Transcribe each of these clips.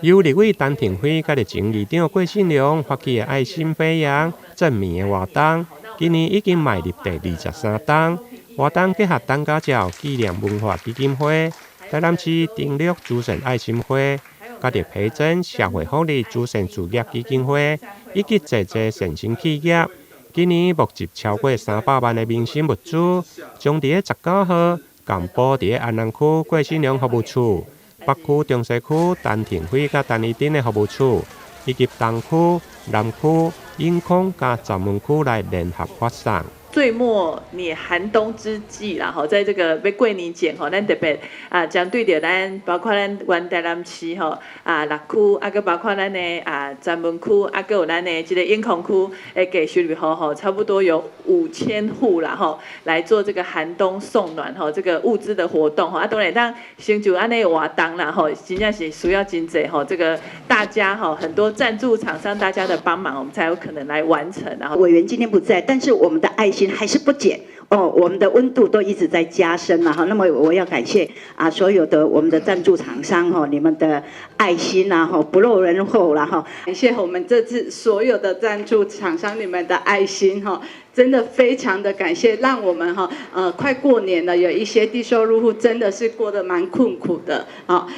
由立委陳亭妃佮前議長郭信良發起的愛心飛揚賑麵的活動，今年已經邁入第23冬。活動結合陳家照紀念文化基金會、台南市丁樂慈善愛心會、佮著培真社會福利慈善事業基金會以及濟濟善心企業，今年募集超過300萬的民生物資，將佇咧19號共步佇咧安南區郭信良服務處、北區、中西區陳亭妃佮陳怡貞的服務處，以及東區、南區、永康佮石門區來聯合發送。歲末年寒冬之際啦，吼，在這個欲過年前吼，咱特別啊，針對著咱包括咱原台南市吼啊六區，啊閣包括咱的啊石門區，啊閣有咱的這個永康區的低收入戶吼，差不多有5000戶啦吼，來做這個寒冬送暖吼，這個物資的活動吼，啊當然當成就按呢活動啦吼，真正是需要真濟吼，這個大家吼很多贊助廠商大家的幫忙，我們才有可能來完成。然後委員今天不在，但是我們的愛心還是不減哦，我們的溫度都一直在加深了哈。那麼我要感謝啊，所有的我們的贊助廠商哈，你們的愛心啊哈，不落人後了哈。感謝我們這次所有的贊助廠商你們的愛心哈，真的非常的感謝，讓我們哈快過年了，有一些低收入戶真的是過得蠻困苦的啊。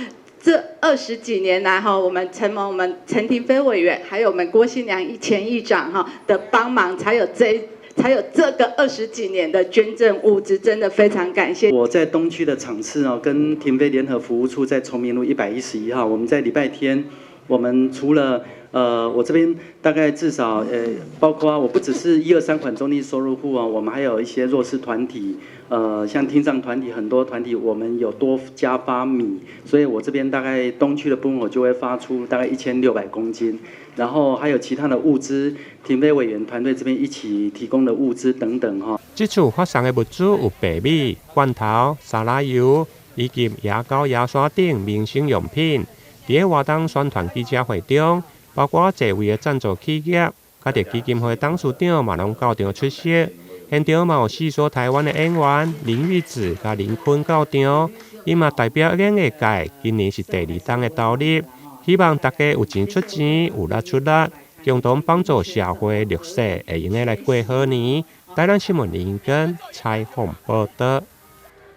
這20幾年來哈，我們承蒙我們陳亭妃委員，還有我們郭信良前議長哈的幫忙，才有這個20幾年的捐贈物資，真的非常感謝。我在東區的場次哦，跟亭妃聯合服務處在崇明路111號，我們在禮拜天，我們除了我這邊大概至少包括我不只是一二三款中低收入戶啊，我們還有一些弱勢團體，像聽障團體，很多團體我們有多加發米，所以我這邊大概東區的部分我就會發出大概1600公斤，然後還有其他的物資，亭妃委員團隊這邊一起提供的物資等等哈。這次發送的物資有白米、罐頭、沙拉油以及牙膏、牙刷等民生用品。佇咧活動宣傳記者會中，包括濟位的贊助企業，佮著基金會董事長嘛攏到場出席。現場嘛有戲說台灣的演員林玉子佮林坤到場，伊嘛代表演藝界，今年是第二冬的投入，希望大家有錢出錢，有力出力，共同幫助社會弱勢會用得來過好年。台南新聞林根採訪報導。